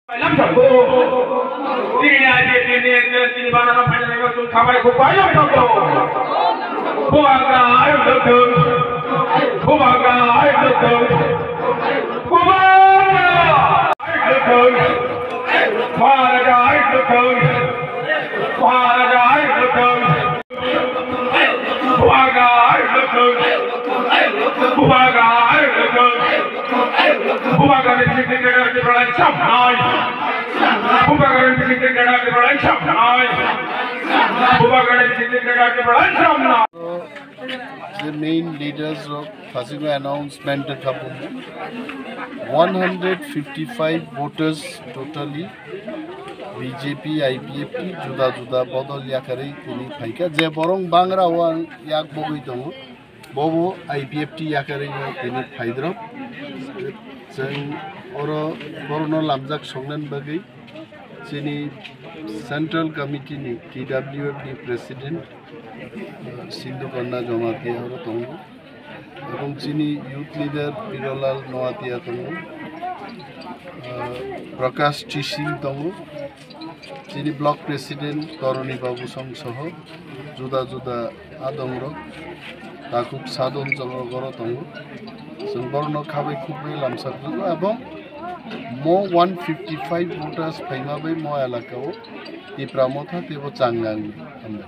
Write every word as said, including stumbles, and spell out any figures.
Lamsokgo. Tini ni I P F T ni, tini banana final ni chwng khamai khubai lamsokgo. Bubagra ayuk dokdong. Bubagra ayuk dokdong. Bubagra ayuk dokdong. Maharaja ayuk dokdong. Maharaja ayuk dokdong. Bubagra ayuk dokdong. Bubagra ayuk dokdong. Bubagra ni bising twi keda Tripura line chamnai. Bubagra ni bising twi keda Tripura line chamnai. Bubagra ni bising twi keda Tripura line chamnai. The main leaders rok phasingwi announcement khabu. One hundred fifty-five voters totally B J P, I P F T juda juda bodol yakarwi tini phaikha. Je borong bangra o ang yak bogwi tongo. Bobo I P F T yakarino tini phaidrop. Chwng oro borokno lamjak songnan bagwi chini Central Committee ni T W F D President, uh, Sindhu Kanya Jamatia oro tongo. Ebong chini Youth Leader Pirolal Noatia tongo. Uh, Prakash Chising tongo. Chini Block President Toroni Babu Song soho juda juda adongrok, takhuk sadon chongrok oro tongo. Chwng borokno khabai khukbai lamsakjago, ebong mo one fifty-five voters phaima bai mo elaka o Tipra Motha teibo changnang. Hambai.